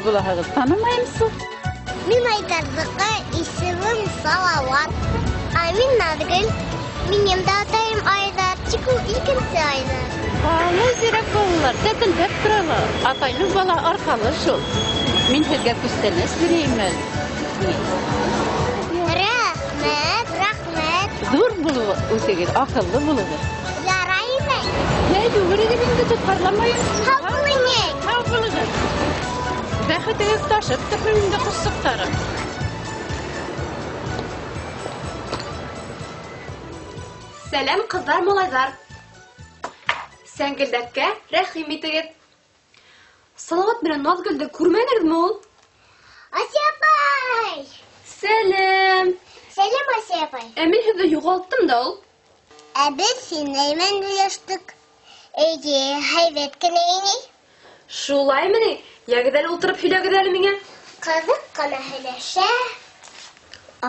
булаһығыҙ, танымайымсы. Мин Айдарҙыҡы, исемем Салауат. Ә мин Наҙгөл. Минең дә атайым Айҙар, тик ул икенсе Айҙар. Ҡалай зирәк балалар, тәтелдәп торалар. Атайлы бала арҡалы шул. Мин һеҙгә күстәнәс бирәйем әле. Рәхмәт, рәхмәт. Ҙур булығыҙ, үҫегеҙ, аҡыллы булығыҙ. Ярай инәй. Йә, йүгерегеҙ инде, тотҡарламайым. Һау бул, инәй. Һау булығыҙ. Бәхетегеҙ ташып торһон инде, ҡошсоҡтарым. Сәләм, ҡыҙҙар, малайҙар. Сәңгелдәккә рәхим итегеҙ. Салауат менән Наҙгөлдө күрмәнегеҙме ул? Асия апай! Сәләм! Сәләм, Асия апай. Ә мин һеҙҙе юғалттым да ул. Ә беҙ һинең менән һөйләштек. Эйе, һәйбәт кенә ине. Шулаймы ни? Йәгеҙ әле, ултырып һөйләгеҙ әле миңә. Ҡыҙыҡ ҡына һөйләшә.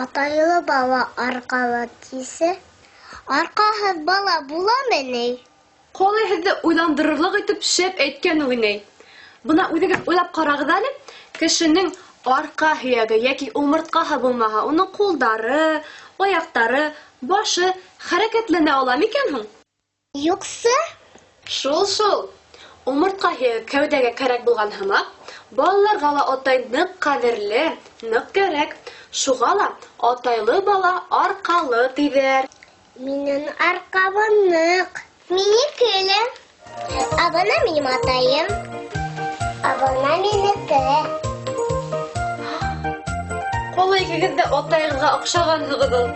Атайлы бала арҡалы тисе. Арҡаһыҙ бала буламы ни? Ҡалай һеҙҙе уйландырырлыҡ итеп шәп әйткән ул, инәй. Бына үҙегеҙ уйлап ҡарағыҙ әле, кешенең арҡа һөйәге йәки умыртҡаһы булмаһа, уның ҡулдары, аяҡтары, башы хәрәкәтләнә ала микән һуң? Юҡсы. Шул-шул. Умыртҡа һөйәге кәүҙәгә кәрәк булған һымаҡ, балаларға ла атай ныҡ ҡәҙерле, ныҡ кәрәк. Шуға ла атайлы бала арҡалы тиҙәр. Минең арҡам ныҡ. Минеке лә. Ә бына минең атайым. Ә бына минеке. Ҡалай икегеҙ ҙә атайығыҙға оҡшағанһығыҙ ул.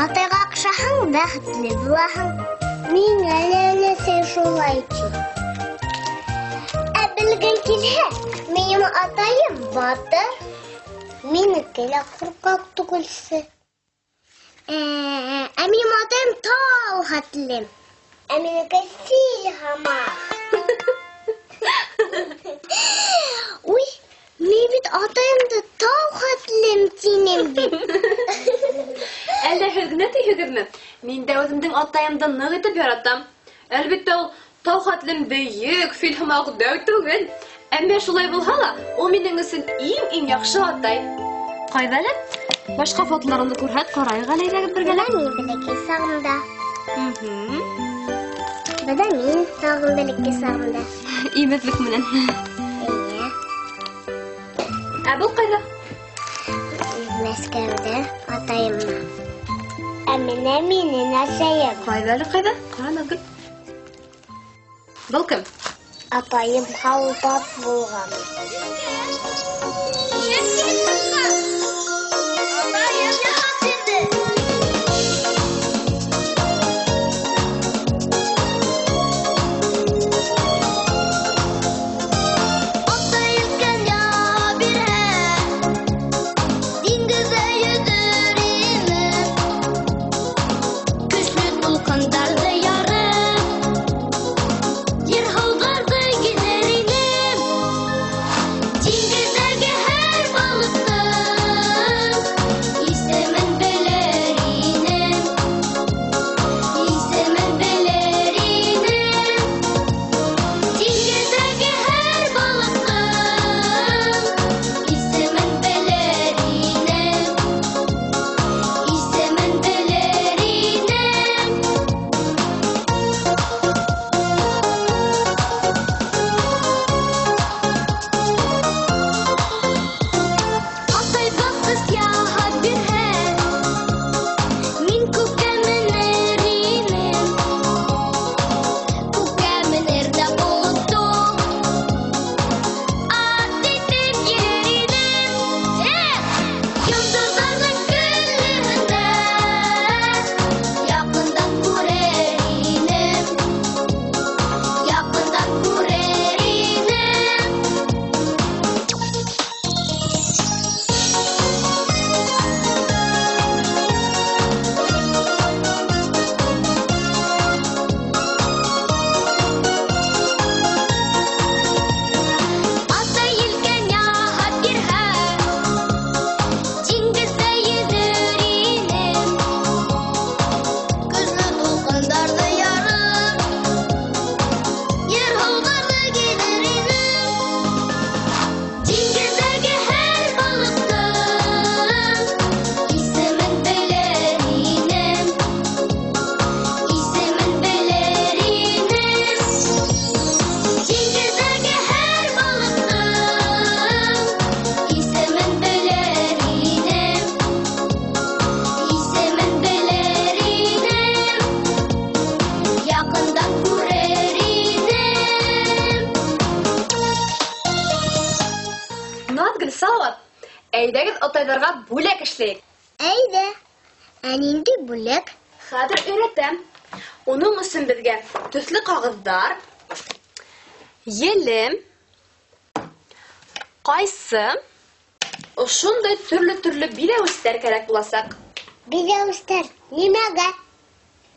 Атайға оҡшаһаң, бәхетле булаһың. Миңә лә өләсәй шулай ти. Ә белгең килһә, минең атайым батыр. Минеке лә ҡурҡаҡ түгелсе. Ә минең атайым тау хәтле. Ә минеке фил һымаҡ. Уй, мин бит атайымды тау хәтлем тинем бит. Әллә һеҙ генә тиһегеҙме? Мин дә үҙемдең атайымды ныҡ итеп яратам. Әлбиттә, ул тау хәтлем бейек, фил һымаҡ дәү түгел. Әммә шулай булһа ла, ул минең өсөн иң-иң яҡшы атай. Ҡайҙа әле? Башҡа фотоларыңды күрһәт, ҡарайыҡ әле әйҙәгеҙ бергәләп. Бына мин бәләкәй сағымда. Бына мин тағын бәләкәй сағымда. Имеҙлек менән. Эйе. Ә был ҡайҙа? Мәскәүҙә, атайымда. Ә менә минең әсәйем. Ҡайҙа әле, ҡайҙа? Ҡара, Наҙгөл. Был кем? Апайым һалдат булған. Диңгеҙҙәге һәр балыҡты Әйҙәгеҙ атайҙарға бүләк эшләйек. Әйҙә. Ә ниндәй бүләк? Хәҙер өйрәтәм. Уның өсөн беҙгә төҫлө ҡағыҙҙар, елем, ҡайсы, ошондай төрлө-төрлө биҙәүестәр кәрәк буласаҡ. Биҙәүестәр нимәгә?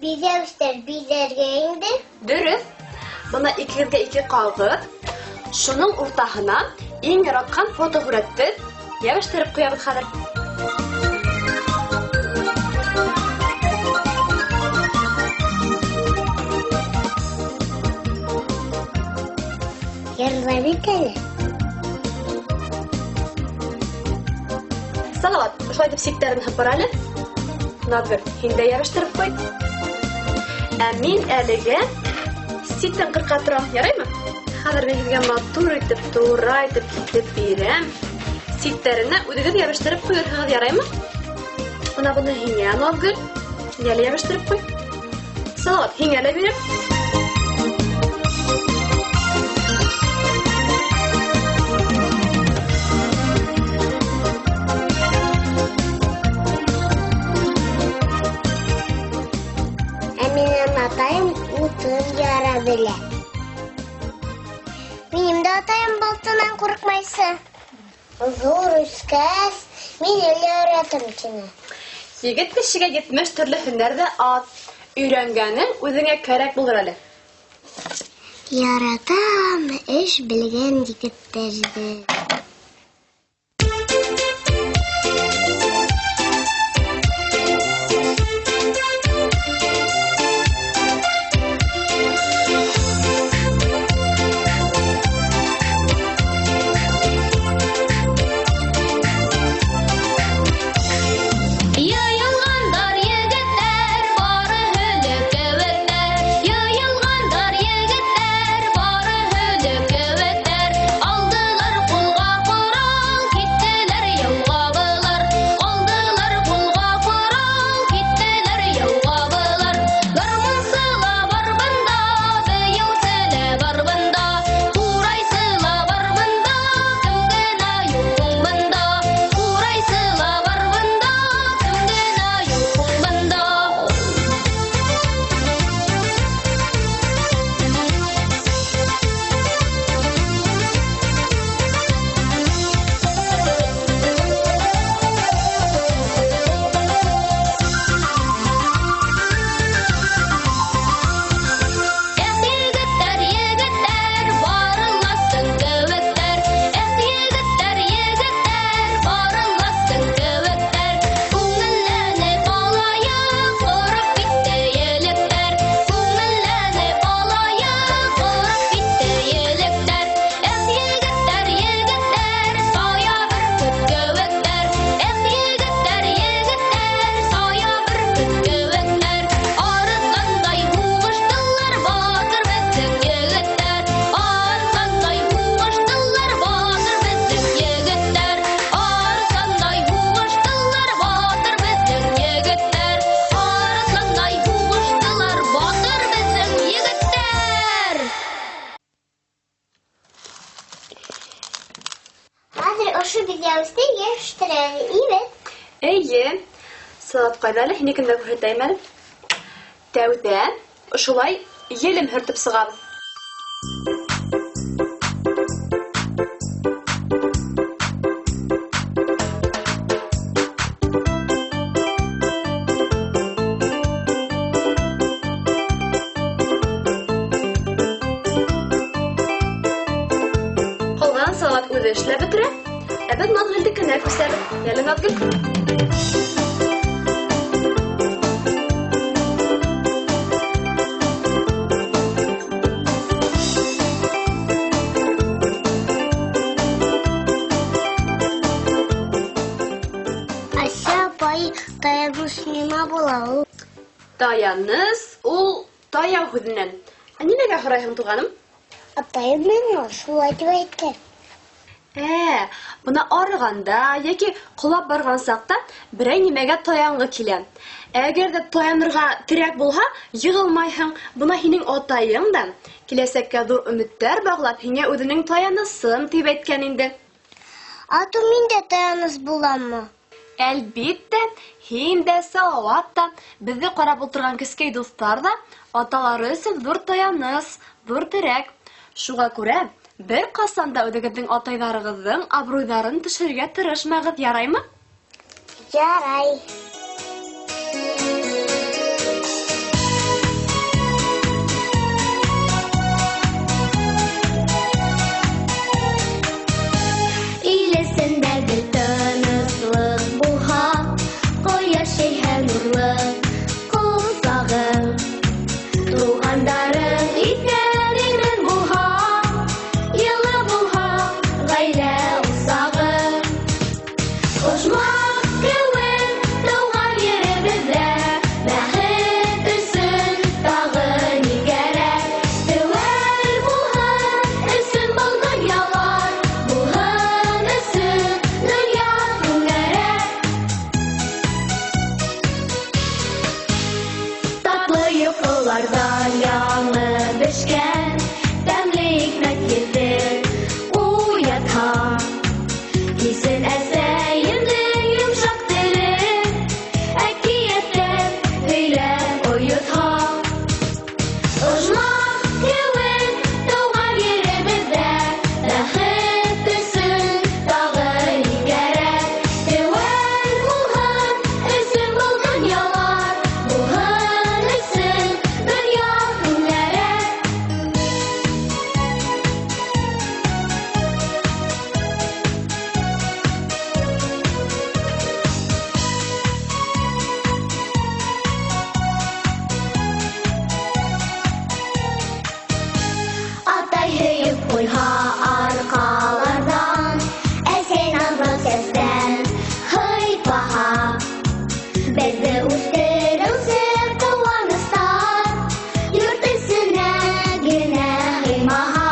Биҙәүестәр биҙәргә инде. Дөрөҫ. Бына икегеҙгә ике ҡағыҙ. Шуның уртаһына иң яратҡан фотоһүрәтте йәбештереп ҡуябыҙ хәҙер. Йырлап бит әле. Салават, ошолай итеп ситтәрен һыпыр әле. Наҙгөл, һин дә йәбештереп ҡуй. Ә мин әлегә ситтән ҡырҡа торам, яраймы? Хәҙер мин һеҙгә матур итеп, тура итеп киҫеп бирәм. Ситтәренә үҙегеҙ йәбештереп ҡуйырһығыҙ, яраймы? Бына быны һиңә, Наҙгөл, һиңә лә йәбештереп ҡуй. Салават, һиңә лә бирәм. Ә минең атайым утын яра белә. Минең дә атайым балтанан ҡурҡмайсы. Ҙур үҫкәс, мине лә өйрәтер тине. Егет кешегә 70 төрлө һөнәр ҙә аҙ. Өйрәнгәнең үҙеңә кәрәк булыр әле. Яратам эш белгән егеттәрҙе. Йыйылғандар егеттәр, бары һөлөк кеүектәр. Йыйылғандар егеттәр, бары һөлөк кеүектәр. Алдылар ҡулға ҡорал, киттеләр яуға былар. Алдылар ҡулға ҡорал, киттеләр яуға былар. Гармунсы ла бар бында, бейеүсе лә бар бында. Ҡурайсы ла бар бында, кем генә юҡ бында. Ҡурайсы ла бар бында, кем генә юҡ бында. Эх, егеттәр, егеттәр, барыласын кеүектәр. Эх, егеттәр, егеттәр, барыласын кеүектәр. Күңелләнеп алайыҡ, ҡороп китте електәр. Күңелләнеп алайыҡ, ҡороп китте електәр. Эх, егеттәр, егеттәр, сая бөркөт кеүектәр. Эх, егеттәр, егеттәр, сая бөркөт кеүектәр. Арыҫландай һуғыштылар батыр беҙҙең егеттәр. Арыҫландай һуғыштылар батыр беҙҙең егеттәр. Арыҫландай һуғыштылар батыр беҙҙең егеттәр. Арыҫландай һуғыштылар батыр беҙҙең егеттәр. Хәҙер ошо биҙәүесте йәбештерәбеҙ, ибет. Эйе. Салават, ҡайҙа әле? Һинекен дә күрһәтәйем әле. Тәүҙә ошолай елем һөртөп сығабыҙ. Ҡалған Салават үҙе эшләп бөтөрә. Ә беҙ Наҙгөлдөкөнә күсәбеҙ. Йәле, Наҙгөл. Ася апай, таяныс нимә була ул? Таяныс ул таяу һүҙенән. Ә нимәгә һорайһың, туғаным? Атайым миңә шулай тип әйткән. Бына арығанда йәки ҡолап барған саҡта берәй нимәгә таянғы килә. Әгәр ҙә таянырға терәк булһа, йығылмайһың. Бына һинең атайың да киләсәккә ҙур өмөттәр бағлап, һиңә үҙенең таянысым тип әйткән инде. Ату мин дә таяныс буламмы? Әлбиттә, һин дә, Салауат та, беҙҙе ҡарап ултырған кескәй дуҫтар ҙа аталары өсөн ҙур таяныс, ҙур терәк. Шуға күрә бер ҡасан да үҙегеҙҙең атайҙарығыҙҙың абруйҙарын төшөрөргә тырышмағыҙ, яраймы? Ярай. Илесендә гел тыныслыҡ булһа, ҡояш йәйһә нурлы ҡосағың. Туғандарың иҫән-имен булһа, йылы булһа ғаилә усағы. Ожмах кеүек тыуған еребеҙҙә бәхет өсөн тағы ни кәрәк? Теүәл булһын өсөн был донъялар, булһын өсөн донъя түңәрәк. Татлы йоҡоларҙан яңы бешкән тәмле икмәк еҫе уятһа, кисен әсәйемдең йомшаҡ теле әкиәттәр һөйләп ойотһа. Ожмах кеүек тыуған еребеҙҙә бәхет өсөн тағы ни кәрәк? Теүәл булһын өсөн был донъялар, булһын өсөн донъя түңәрәк. Атай һөйөп ҡуйһа арҡаларҙан, әсәй наҙлы сәстән һыйпаһа, беҙҙе үҫтереүсе ҡыуаныстар йорт эсенә генә һыймаһа.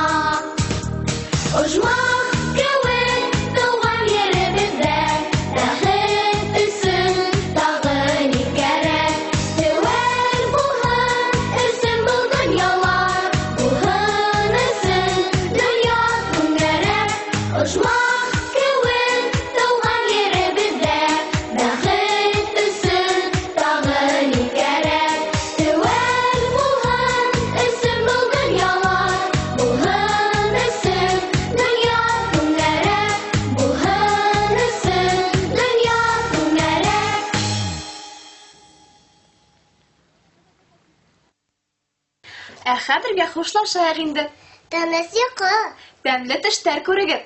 Ожмах кеүек тыуған еребеҙҙә бәхет өсөн тағы ни кәрәк? Теүәл булһын өсөн был донъялар, булһын өсөн донъя түңәрәк. Ожмах кеүек тыуған еребеҙҙә бәхет өсөн тағы ни кәрәк? Теүәл булһын өсөн был донъялар, булһын өсөн донъя түңәрәк, булһын өсөн донъя түңәрәк. Ә хәҙергә хушлашайыҡ инде. Тыныс йоҡо. Тәмле төштәр күрегеҙ.